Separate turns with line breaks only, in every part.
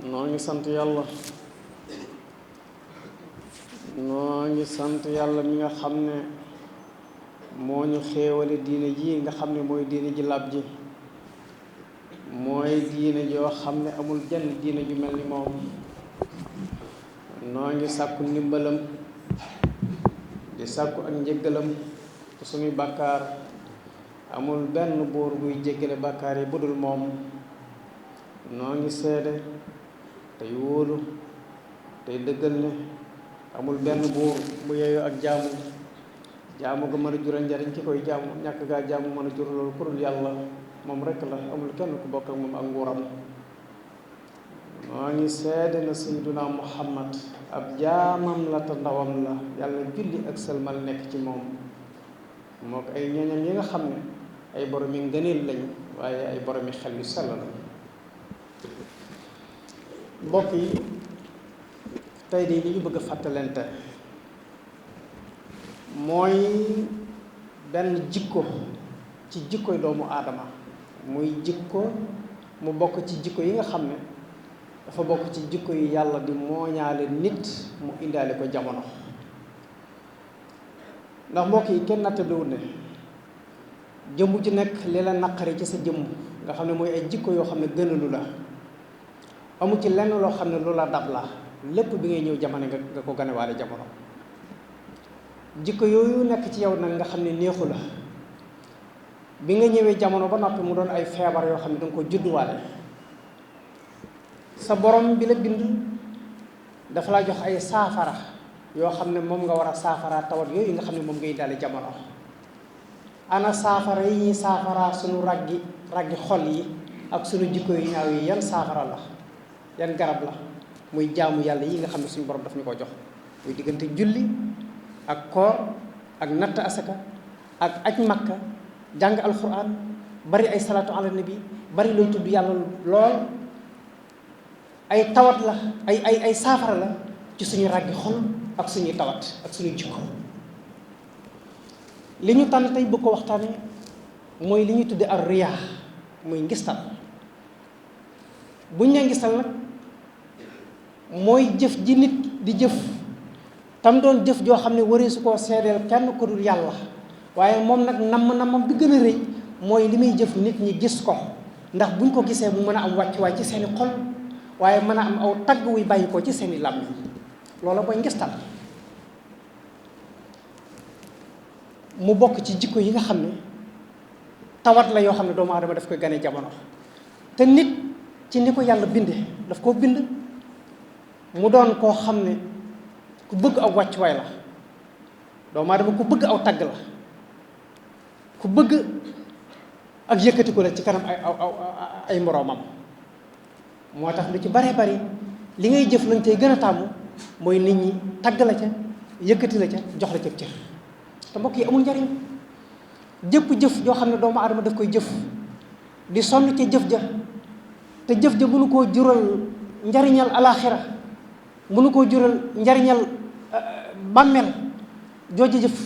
noo ngi sant yàlla mi nga xam ne moo ñu xéewale diine ji nga xam ne mooy diine ji lab ji mooy diine joo xam ne amul jenn diine ju mel ni moom. noo ngi sàkku ndimbalam di sàkku ak njëggalam ci suñuy bàkkaar. amul benn buur buy jéggale bàkkaar yi budul moom. noo ngi seede tey wóolu tey dëggal ne amul benn buur bu yeyoo ak jaamu ga mën a jural njariñ ki koy jaamu ñàkk gaa jaamu mën a jur loolu ku dul yàlla moom rekk la amul kenn ku bokk ak moom ak nguuram. noo ngi seede na sayyiduna Muhammad ab jaamam la te ndawam la yàlla julli ak sëlmal nekk ci moom moo ko ay ñoñam yi nga xam ne ay boromi ngëneel lañ waaye ay boromi xel yu sell lañ. mbokk yi tey de li ñu bëgg a fàttalente mooy benn jikko ci jikkoy doomu aadama muy jikko mu bokk ci jikko yi nga xam ne dafa bokk ci jikko yi yàlla di mooñaale nit mu indaale ko jamono. ndax mbokk yi kenn nattablewul ne jëmm ju nekk li la naqari ci sa jëmm nga xam ne mooy ay jikko yoo xam ne gënalu la amu ci lenn loo xam ne lu la dab la lépp bi ngay ñëw jamono nga ko ganewaale jamono. jikko yooyu nekk ci yow nag nga xam ne neexu la bi nga ñëwee jamono ba noppi mu doon ay feebar yoo xam ne danga ko judduwaale. sa borom bi la bind dafa laa jox ay saafara yoo xam ne moom nga war a saafara tawat yooyu nga xam ne moom ngay daale jamono. ana saafara yi ñuy saafara suñu raggi xol yi ak suñu jikko yu ñaaw yi yan saafara la yan garab la muy jaamu yàlla yi nga xam ne suñu borom daf ñu ko jox muy diggante julli ak koor ak natt asaka ak aj makka jàng alquran bari ay salaatu ala nabi bari looy tudd yàlla lool ay tawat la ay saafara la ci suñu raggi xol ak suñuy tawat ak suñuy jikko. li ñu tànn tey bëgg ko waxtaane mooy li ñuy tudde ar riyaa muy ngistal. buñ ne ngistal nag mooy jëf ji nit di jëf tam doon jëf joo xam ne waree su koo seedeel kenn ko dul yàlla waaye moom nag namm bi gën a rëy mooy li muy jëf nit ñi gis ko ndax buñ ko gisee mu mën a am wàccuwaay ci seeni xol waaye mën a am aw tagg wuy bàyyi ko ci seeni làmmiñ loola mooy ngistal. mu bokk ci jikko yi nga xam ne tawat la yoo xam ne doomu aadama daf koy gane jamono te nit ci ni ko yàlla binde daf koo bind mu doon koo xam ne ku bëgg aw wàccuwaay la doomu aadama ku bëgg aw tagg la ku bëgg ak yëkkati ko la ci kanam ay moroomam. moo tax lu ci bare bari li ngay jëf lañ tey gën a tàmmu mooy nit ñi tagg la ca yëkkati la ca jox la ca cër te mbokk yi amul njariñ. jëpp jëf joo xam ne doomu aadama daf koy jëf di sonn ca jëf ja te jëf ja mënu koo jural njariñal alaxira mënu koo jural njariñal bàmmeel jooju jëf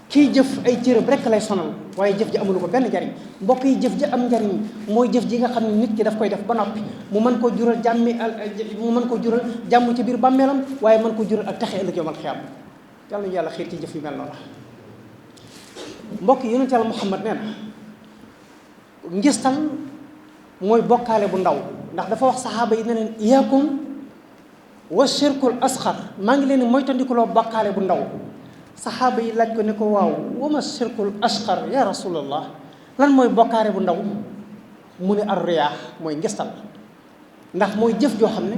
kiy jëf ay cërëb rekk lay sonal waaye jëf ji amulu ko benn njariñ. mbokk yi jëf ji am njariñ mooy jëf ji nga xam ne nit ki daf koy def ba noppi mu mën koo jural jàmm ci biir bàmmeelam waaye mën koo jural ak taxe ëllëg yawmal xiyaam. yàlla ñu yàlla xiir ci jëf yu mel noonu. mbokk yi yonent yàlla Muhammad nee na ngistal mooy bokkaale bu ndaw ndax dafa wax saxaaba yi ne leen iyaakum wa shirkul asxar maa ngi leen moytandikuloo bokkaale bu ndaw. saxaaba yi laaj ko ne ko waaw wa ma shirkul asxar ya rasulallah lan mooy bokkaale bu ndaw mu ne ar riyaa mooy ngistal ndax mooy jëf joo xam ne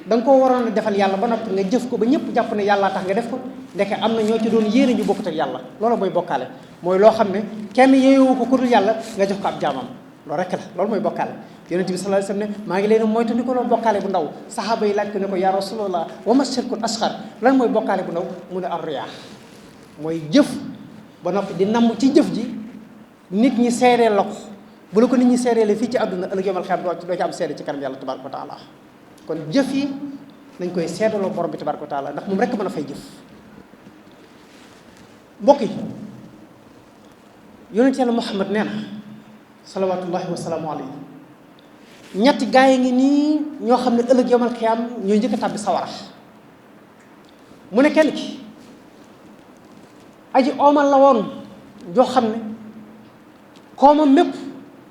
danga koo waroon a defal yàlla ba noppi nga jëf ko ba ñëpp jàpp ne yàllaa tax nga def ko ndeke am na ñoo ci doon yéene ñu bokkut ak yàlla. loolu mooy bokkaale mooy loo xam ne kenn yeewu ko ku dul yàlla nga jox ko ab jaamam loolu rekk la loolu mooy bokkaale. yonent bi sallallahu alayhi wasallam ne maa ngi leen moytu ko loolu bokkaale bu ndaw saxaaba yi laaj ko ne ko yaa rasulallah wa ma shirkul asxar lan mooy bokkaale bu ndaw mu ne ar riyaa mooy jëf ba noppi di namm ci jëf ji nit ñi seereel la ko bu la ko nit ñi seereele fii ci àdduna ëllëg yawmal xiyaam doo ci am seede ci kanam yàlla tabaaraka wa taala. kon jëf yi nañ koy seedaloo borom bi tabaaraka wa taala ndax moom rekk mën a fay jëf. mbokk yi yonent yàlla Muhammad nee na salawaatullahi wa salaamu alayhi ñetti gaay ngi nii ñoo xam ne ëllëg yomal xiyaam ñooy njëkk a tàbbi sawara mu ne kenn ki aji oomal la woon joo xam ne koomam mépp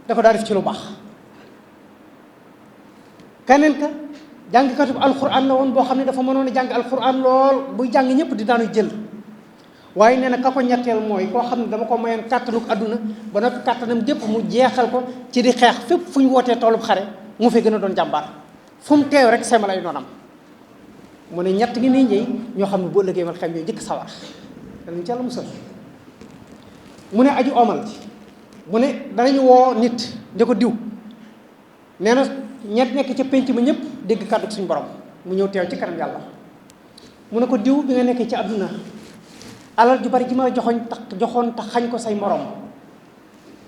da ko daa def ci lu baax keneen ka jàngkatu alquran la woon boo xam ne dafa mënoon a jàng alquran lool buy jàng ñëpp di daanu jël waaye nee na ka ko ñetteel mooy koo xam ne dama ko mayoon kàttanuk àdduna ba noppi kàttanam gépp mu jeexal ko ci di xeex fépp fu ñu wootee toolub xare mu fi gën a doon jàmbaar fu mu teew rek semal ay noonam mu ne ñett ngi nii njëy ñoo xam ne boo ëllëgee mal xam ñooy njëkk sawar danañ ci yàlla musal mu ne aju omal ci mu ne danañu woo nit di ko diw nee na ñett nekk ca penc ma ñëpp dégg kàddu suñu borom mu ñëw teew ci kanam yàlla mu ne ko diw bi nga nekkee ci àdduna alal ju bari ji ma la joxoon tax xañ ko say morom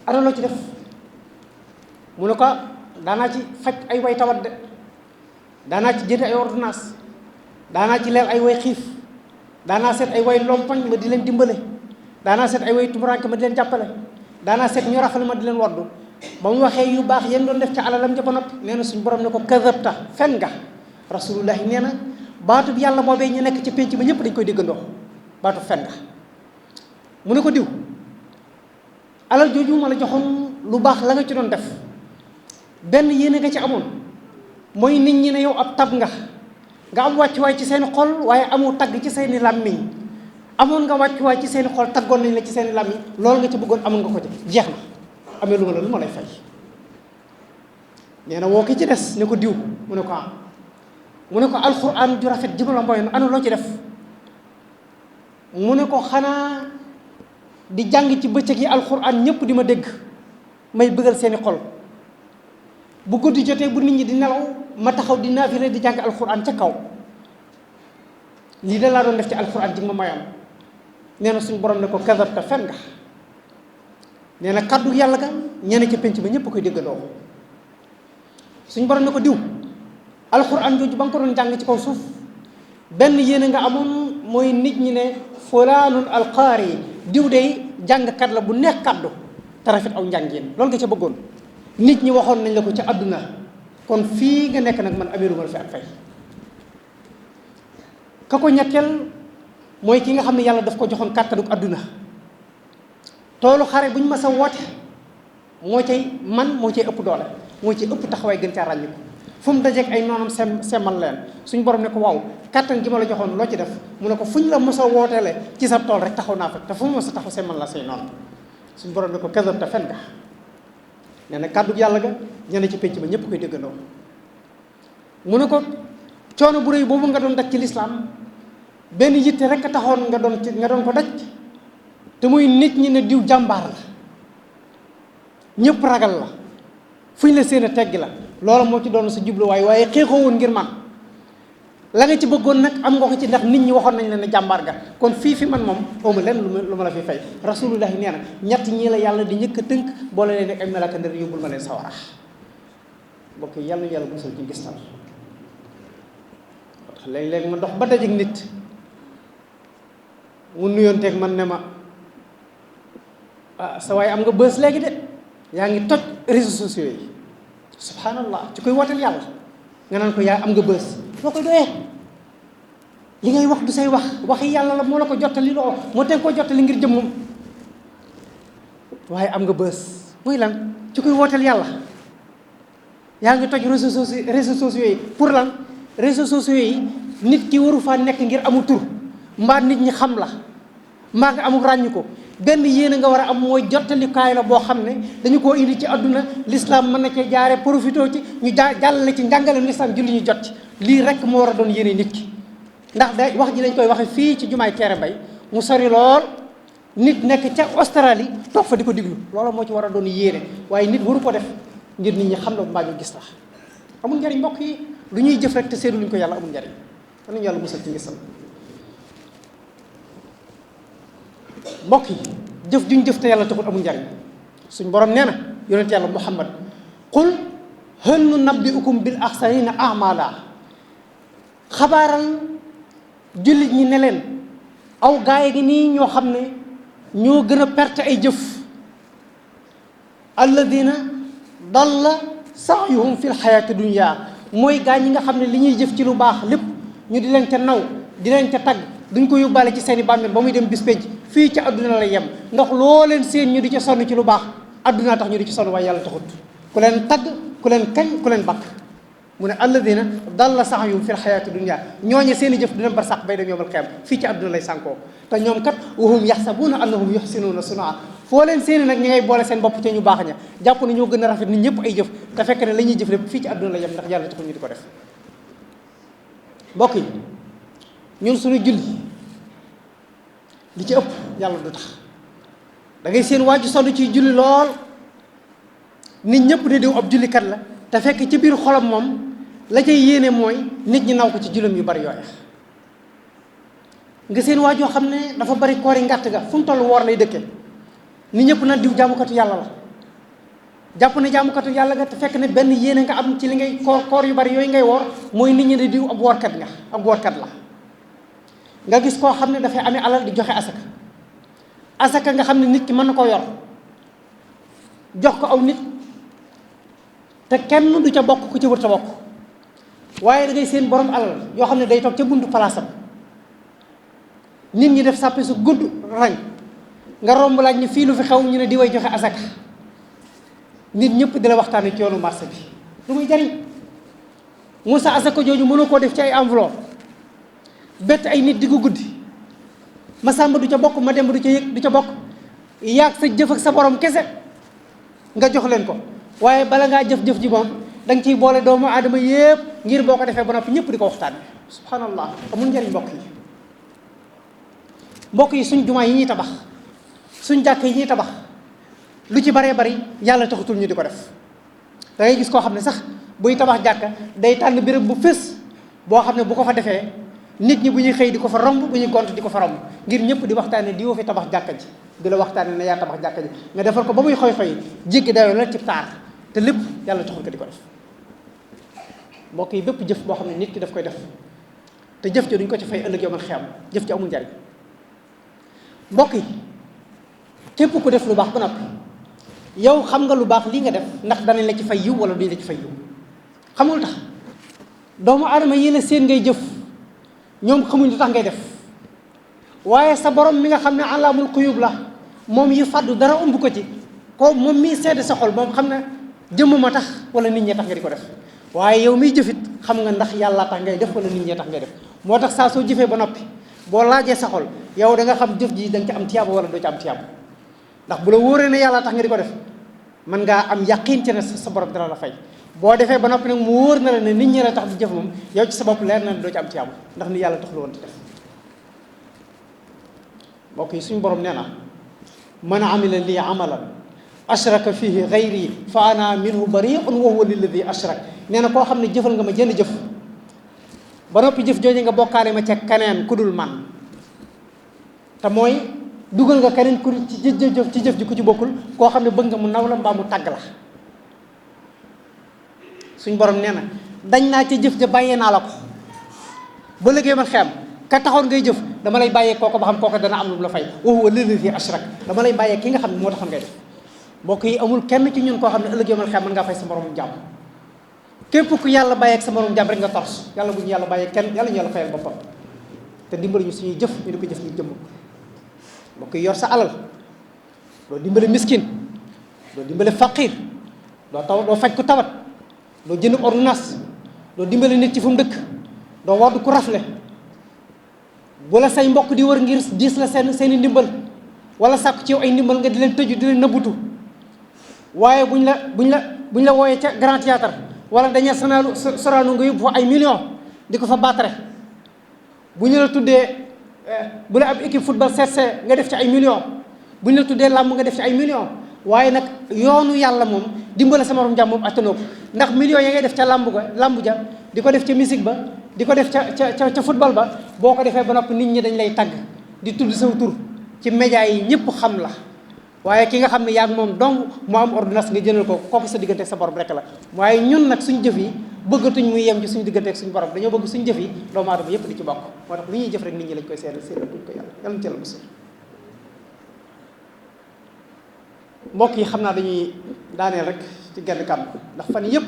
ana loo ci def mu ne ko daanaa ci faj ay way tawat de daanaa ci jënd ay ordonnance daanaa ci leel ay way xiif daanaa seet ay way lompañ ma di leen dimbale daanaa seet ay way tumuranke ma di leen jàppale daanaa seet ñu rafale ma di leen waddu ba mu waxee yu baax yéen doon def ca alalam ja ba noppi nee na suñu borom ne ko kadabta fen nga rasulullahi nee na baatu bi yàlla boobee ñu nekk ci penc ba ñëpp dañ koy déggandoo baatu fen nga mu ne ko diw alal jooju ma la joxoon lu baax la nga ci doon def benn yéene nga ci amoon mooy nit ñi ne yow ab tab nga am wàccuwaay ci seeni xol waaye amoo tagg ci seeni làmmiñ amoon nga wàccuwaay ci seeni xol taggoon nañ la ci seeni làmmiñ loolu nga ci bëggoon amoon nga ko ci jeex na amee lu ma la lu ma lay fay nee na woo ki ci des ne ko diw mu ne ko am mu ne ko alxuraan ju rafet ji ma la mboyoon ana loo ci def mu ne ko xanaa di jàng ci bëccëg yi alxuraan ñëpp di ma dégg may bëggal seeni xol bu guddi jotee bu nit ñi di nelaw ma taxaw di naafile di jàng alxuraan ca kaw lii da laa doon def ci alxuraan ji ma mayoon nee na suñu borom ne ko kadabta fen nga nee na kàddu yàlla ga ñene ca penc ba ñëpp koy déggandoo suñu borom ne ko diw alxuraan jooju ba nga ko doon jàng ci kaw suuf benn yéene nga amoon mooy nit ñi ne fulaanun alqaari diw day jàngkat la bu neex kàddu te rafet aw njàngin loolu nga ca bëggoon nit ñi waxoon nañ la ko ci àdduna kon fii nga nekk nag man ameeruma la fi ak fay ka ko ñetteel mooy ki nga xam ne yàlla daf ko joxoon kàttanuk àdduna toolu xare bu ñu mas a woote moo cay ëpp doole moo cay ëpp taxawaay gën caa ràññi ko fu mu dajeeg ay noonam semmal leen suñ borom ne ko waaw kàttan gi ma la joxoon loo ci def mu ne ko fu ñu la mos a wooteele ci sa tool rek taxaw naa fa te fu mu mos a taxaw semmal la say noonu suñ borom ne ko kadabta fen nga nee na kàddu yàlla ga ñene ci pénc ba ñëpp koy déggandoo mu ne ko coono bu rëy boobu nga doon daj ci lislaam benn yitte rek a taxoon nga doon ko daj te muy nit ñi ne diw jàmbaar la ñëpp ragal la fu ñu la seen a teggi la loolu moo ci doon sa jubluwaay waaye xeexoo woon ngir man la nga ci bëggoon nag am nga ko ci ndax nit ñi waxoon nañ leen ne jàmbaar ga kon fii fi man moom awma leen lu ma la fi fay rasulullahi nee na ñett ñii la yàlla di njëkk a tënk boole leen ak ay melaka ndër yóbbul ma leen sawara bokk yàlla na yàlla musal ci ngistal tax léeg-léeg ma dox ba dajeek nit mu nuyoonteeg man ne ma sa waaye am nga bës léegi de yaa ngi toj réseaux sociaux yi subhanallah ci koy wooteel yàlla nga naan ko yaa am nga bës loo koy doyee li ngay wax du say waxi yàlla la moo la ko jottali loo moo teg koo jottali ngir jëmmam waaye am nga bës muy lan ci koy wooteel yàlla yaa ngi toj réseaux sociaux yi pour lan réseaux sociaux yi nit ki waru faa nekk ngir amu tur mbaa nit ñi xam la mbaa nga amul ràññu ko benn yéene nga war a am mooy jottalikaay la boo xam ne dañu koo indi ci àdduna l'islam mën na cee jaare profité ci ñu jàllale ci njàngaleem l'islam julli ñu jot ci lii rek moo war a doon yéene nit ki ndax day wax ji dañ koy waxe fii ci jumaay Kéré Mbay mu sori lool nit nekk ca Australie toog fa di ko diglu loolu moo ci war a doon yéene waaye nit waru ko def ngir nit ñi xam la mbaa ñu gis la amul njariñ mbokk yi lu ñuy jëf rek te seedu luñ ko yàlla amul njariñ danañu yàlla musal ci ngisal mbokk yi jëf juñ jëf te yàlla taxul amul njariñ suñ borom nee na yonent yàlla muhammad qul hal nunabbi'ukum bil axsarina a'mala xabaaral jullit ñi ne leen aw gaay gi nii ñoo xam ne ñoo gën a perte ay jëf alladina dalla sa'yuhum fil hayati dunya mooy gaa ñi nga xam ne li ñuy jëf ci lu baax lépp ñu di leen ca naw di leen ca tagg duñ ko yóbbaale ci seeni bàmmeel ba muy dem bis penc fii ci àdduna lay yem ndax loo leen seen ñu di ca sonn ci lu baax àdduna tax ñu di ci sonn waaye yàlla taxut ku leen tagg ku leen kañ ku leen bakk mu ne alladina dalla sa'yuhum fil hayati dunya ñooñe seen i jëf dina bar sax bay dem yowmal qiyaama fii ci àdduna lay sànkoo te ñoom kat wahum yaxsabuuna annahum yuxsinuuna sunaa foo leen seeni nag ñi ngay boole seen bopp te ñu baax ña jàpp ne ñoo gën a rafet nit ñëpp ay jëf te fekk ne la ñuy jëf lépp fii ci àdduna lay yem ndax yàlla taxul ñu di ko def mbokk yi ñun suñu julli li ci ëpp yàlla du tax da ngay seen waaju sonn ciy julli lool nit ñëpp ne diw ab jullikat la te fekk ci biir xolam moom la cay yéene mooy nit ñi naw ko ci jullam yu bari yooya nga seen waajoo xam ne dafa bari koori ngàtt ga fu mu toll woor lay dëkke nit ñëpp na diw jaamukatu yàlla la jàpp ne jaamukatu yàlla nga te fekk ne benn yéene nga am ci li ngay koor yu bari yooyu ngay woor mooy nit ñi ne diw ab woorkat nga ab woorkat la nga gis koo xam ne dafay amee alal di joxe asaka nga xam ne nit ki mën na koo yor jox ko aw nit te kenn du ca bokk ku ci wër ta bokk waaye da ngay seen borom alal yoo xam ne day toog ca buntu palaasam nit ñi def sàppe su gudd rañ nga romb laaj ni fii lu fi xew ñu ne di way joxe asaka nit ñëpp di la waxtaane ci yoonu marché bi lu muy jariñ Moussa asaka jooju mënoo koo def ci ay enveloppe bett ay nit di ko guddi ma sàmba du ca bokk ma demb du ca yëg du ca bokk yaag sa jëf ak sa borom kese nga jox leen ko waaye bala ngaa jëf-jëf ji moom da nga ciy boole doomu aadama yépp ngir boo ko defee ba noppi ñëpp di ko waxtaane subhanallah amul njariñ mbokk yi suñ jumaa yi ñuy tabax suñ jàkk yi ñuy tabax lu ci baree bari yàlla taxutul ñu di ko def da ngay gis koo xam ne sax buy tabax jàkka day tànn béréb bu fés boo xam ne bu ko fa defee nit ñi bu ñuy xëy di ko fa romb bu ñuy gont di ko fa romb ngir ñëpp di waxtaane di woo fi tabax jàkka ji di la waxtaane ne yaa tabax jàkka ji nga defal ko ba muy xoy-xoy jéggi dayoo la ci taar te lépp yàlla taxul ko di ko def mbokk yi bépp jëf boo xam ne nit ki daf koy def te jëf ji duñ ko ci fay ëllëg yomal xiyam jëf ji amul njariñ mbokk yi képp ku def lu baax ba noppi yow xam nga lu baax lii nga def ndax danañ la ci fay yiw wala duñ la ci fay yiw xamul tax doomu aadama yi la seen ngay jëf ñoom xamuñ lu tax ngay def waaye sa borom mi nga xam ne alaamul xuyub la moom yi fàddu dara ëmb ko ci ko moom miy sedd sa xol moom xam ne jëmm ma tax wala nit ñee tax nga di ko def waaye yow miy jëfit xam nga ndax yàlla tax ngay def wala nit ñee tax ngay def moo tax saa soo jëfee ba noppi boo laajee sa xol yow da nga xam jëf ji da nga ci am tiyaaba wala doo ci am tiyaaba ndax bu la wóoree ne yàlla tax nga di ko def mën ngaa am yàqiin ci ne sa borom dana la fay boo defee ba noppi nag mu wóor na la ne nit ñi la tax di jëf moom yow ci sa bopp leer na ne doo ci am tiyaaba ndax ni yàlla tax la woon di def mbokk yi suñu borom nee na man amila lii amalan ashraka fihi gayri fa ana minhu bariun wa huwa lilladi ashrak nee na koo xam ne jëfal nga ma jënd jëf ba noppi jëf jooju nga bokkaale ma ca keneen ku dul man te mooy dugal nga keneen ku ci jëf ji ku ci bokkul koo xam ne bëgg nga mu naw la mbaa mu tàgg la suñ borom nee na dañ naa ca jëf ja bàyyee naa la ko ba léegi man xem ka taxoon ngay jëf dama lay bàyyee kooko ba xam kooko dana am lu mu la fay wa huwa lilladi ashrak dama lay bàyyee ki nga xam ne moo taxoon ngay def mbokk yi amul kenn ci ñun koo xam ne ëllëg yomal xem mën ngaa fay sa moromu jàmm képp ku yàlla bàyyeeg sa moromu jàmm rek nga tors yàlla bu ñu yàlla bàyyee kenn yàlla ñu yàlla fayal boppam te dimbali ñu suñuy jëf ñu di ko jëf ñu jëmm mbokk yi yor sa alal doo dimbale miskin doo dimbale faqir doo faj ku tawat doo jënd ordonnance doo dimbale nit ci fu mu dëkk doo wardu ku rafle bu la say mbokk di wër ngir diis la seeni ndimbal wala sàkku ci yow ay ndimbal nga di leen tëju di leen nëbbutu waaye buñ la wooyee ca grand théâtre wala dañee Sorano nga yóbbu fa ay millions di ko fa baatare bu ñu la tuddee bu la ab équipe football seetsee nga def ci ay millions bu ñu la tuddee làmb nga def ci ay millions waaye nag yoonu yàlla moom dimbale sa morom jàmm moom attanoo ko ndax millions ya ngay def ca làmb ja di ko def ca musique ba di ko def ca football ba boo ko defee ba noppi nit ñi dañ lay tagg di tudd saw tur ci média yi ñëpp xam la waaye ki nga xam ne yaa ngi moom donc mu am ordonnance nga jëndal ko kooku sa diggante ak sa borom rek la waaye ñun nag suñ jëf yi bëggatuñ muy yem ci suñu diggante ak suñu borom dañoo bëgg suñu jëf yi doomu aadama yëpp di ci bokk moo tax lu ñuy jëf rek nit ñi lañ koy seedal duñ ko yàlla na ci yàlla musal mbokk yi xam naa dañuy daaneel rek ci genn kàddu ndax fan yëpp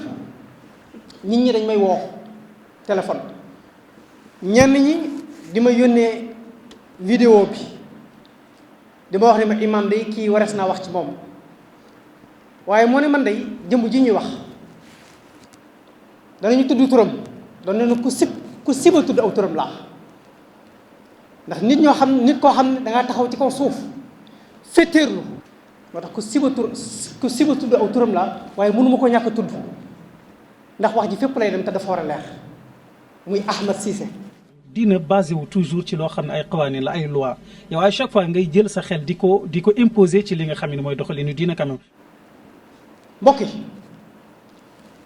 nit ñi dañ may woo téléphone ñenn ñi di ma yónnee vidéo bi di ma wax ne ma imam day kii warees naa wax ci moom waaye moo ne man day jëmb ji ñuy wax danañu tudd turam doon ne ku siba tudd aw turam laa ndax nit koo xam ne dangaa taxaw ci kaw suuf féeteerlu moo tax ku siba tudd aw turam laa waaye mënuma ko ñàkk a tudd ndax wax ji fépp lay dem te dafa war a leer muy Ahmed Cissé.
dina basé wu toujours ci loo xam ne ay qawanin la ay loi yow à chaque fois ngay jël sa xel di ko imposer ci li nga xam ne mooy doxalinu diina quand même.
mbokk yi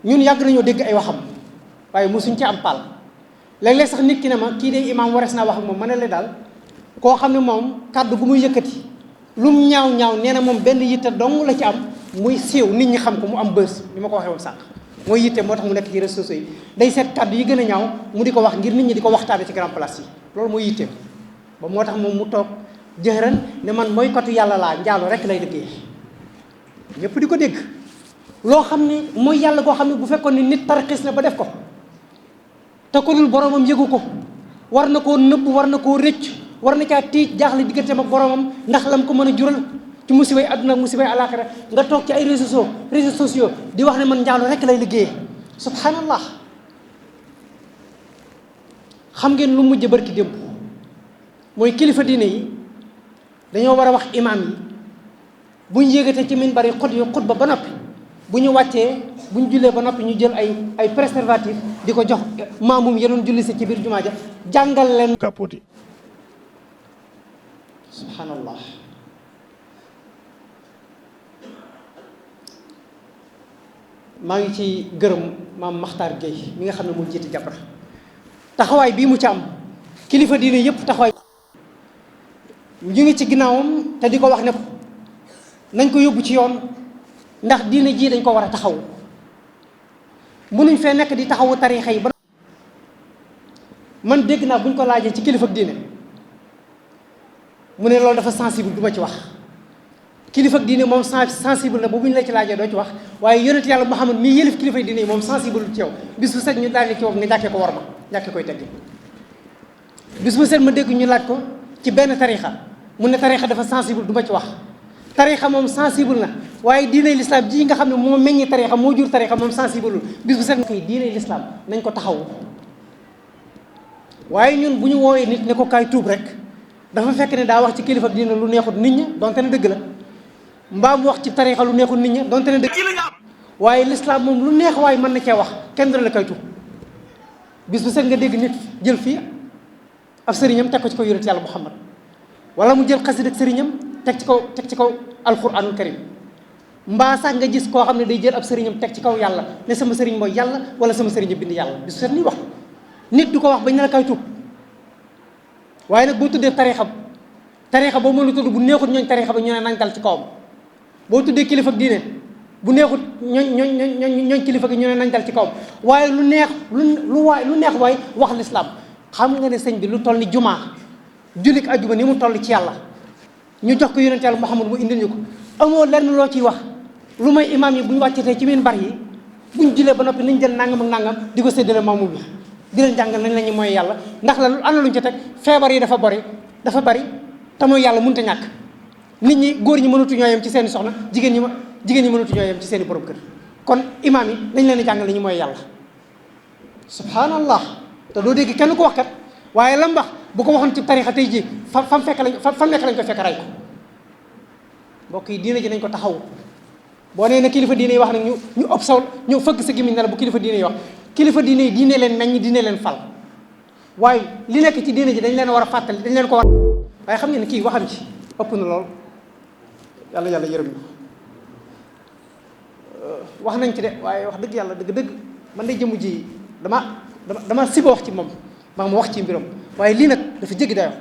ñun yàgg nañoo dégg ay waxam waaye mosuñ ci am paal léeg-léeg sax nit ki ne ma kii de imaam warees naa wax ak moom ma ne la daal koo xam ne moom kàddu gu muy yëkkati lum ñaaw ñaaw nee na moom benn yitte dong la ci am muy siiw nit ñi xam ko mu am bës ni ma ko waxee woon sànq. mooy yitte moo tax mu nekk ci réseaux sociaux yi day seet kàddu yi gën a ñaaw mu di ko wax ngir nit ñi di ko waxtaane ci grand place yi loolu mooy yitteem ba moo tax moom mu toog jëxëran ne man mooy kotu yàlla laa njaalo rek lay liggéey ñëpp di ko dégg loo xam ne mooy yàlla koo xam ne bu fekkoon ne nit tarxis na ba def ko te ko dul boromam yëgu ko war na koo nëbb war na koo rëcc war na caa tiit jaaxle digganteem ak boromam ndax lam ko mën a jural ci musibay àdduna ak musibay àllaaxira nga toog ci ay réseaux sociaux di wax ne man njaalo rek lay liggéeyee subhanallah xam ngeen lu mujj barki démb mooy kilifa diine yi dañoo war a wax imaam yi bu ñu yéegatee ci minbar yi xutba ba noppi bu ñu wàccee bu ñu jullee ba noppi ñu jël ay préservatif di ko jox maamum ya doon julli si ci biir jumaa ja jàngal leen
capote
subhanallah maa ngi ci gërëm maam Makhtar Gueye mi nga xam ne moo jiite Jabra taxawaay bii mu ci am kilifa diine yëpp taxawaay ñu ngi ci ginnaawam te di ko wax ne ko nañ ko yóbbu ci yoon ndax diine jii dañ ko war a taxaw mënuñ fee nekk di taxawu tariixa yi ba man dégg naa buñ ko laajee ci kilifa diine mu ne loolu dafa sensible du ma ci wax kilifa diine moom sensible na ba bu ñu la ci laajee doo ci wax waaye yonent yàlla Muhammad mii yëlif kilifa diine yi moom sensible ci yow bis bu set ñu laaj ci yow nga ñàkkee ko war ma ñàkkee koy teggi bis bu set ma dégg ñu laaj ko ci benn tariixa mu ne tariixa dafa sensible du ma ci wax tariixa moom sensible na waaye diiney lislaam ji nga xam ne moo meññi tariixa moo jur tariixa moom sensible bis bu set koy diiney lislaam nañ ko taxaw waaye ñun bu ñu woowee nit ne ko kaay tuub rek dafa fekk ne daa wax ci kilifa diine lu neexut nit ñi donte ne dëgg la mbaa mu wax ci tariixa lu neexut nit ñi donte ne dëgg waaye lislaam moom lu neex waaye mën na cee wax kenn dina la kaay tuub bis bu set nga dégg nit jël fii ab sëriñam teg ko ci kaw yonent yàlla Muhammad wala mu jël xasid ak sëriñam teg ci kaw alquranul karim mbaa sax nga gis koo xam ne day jël ab sëriñam teg ci kaw yàlla ne sama sëriñ mooy yàlla wala sama sëriñ bind yàlla bis bu set ni wax nit du ko wax bañ ne la kay tuub waaye nag boo tuddee tariixa boo mën a tudd bu neexut ñooñ tariixa ba ñu ne nañ dal ci kawam boo tuddee kilifa ak diine bu neexut ñooñ kilifa gi ñu ne nañ dal ci kawam waaye lu neex waay wax lislaam xam nga ne sëñ bi lu toll ni jumaa jullik ajjuma ni mu toll ci yàlla ñu jox ko yonent yàlla Muhammad mu indil ñu ko amoo lenn loo ciy wax lu may imaam yi bu ñu wàccetee ci minbar yi buñ julee ba noppi nañ jël nangam ak nangam di ko séddale maamu bi di leen jàngal nañ la ñu mooy yàlla ndax la ana luñ ca teg feebar yi dafa bari te mooy yàlla mënut a ñàkk nit ñi góor ñi mënatuñoo yem ci seen i soxna jigéen ñi mënatuñoo yem ci seen i borom kër kon imaam yi nañ leen di jàngal la ñu mooy yàlla subhanallah te doo dégg kenn ko wax kat waaye lam wax bu ko waxoon ci tariixa tey jii fam nekk lañ ko fekk ray ko mbokk yi diine ji nañ ko taxaw boo nee na kilifa diine yi wax nag ñu ëpp saw ñu fëgg sa gémmiñ ne la bu kilifa diine yi wax kilifa diine yi diine leen meññ diine leen fal waaye li nekk ci diine ji dañ leen war a fàttali dañ leen ko war waaye xam ngeen ne kii waxam ci ëpp na lool yàlla yërëm ñu wax nañ ci de waaye wax dëgg yàlla dëgg man day jëmu ji dama siba wax ci moom maa ma wax ci mbiram waaye lii nag dafa jéggi dayoo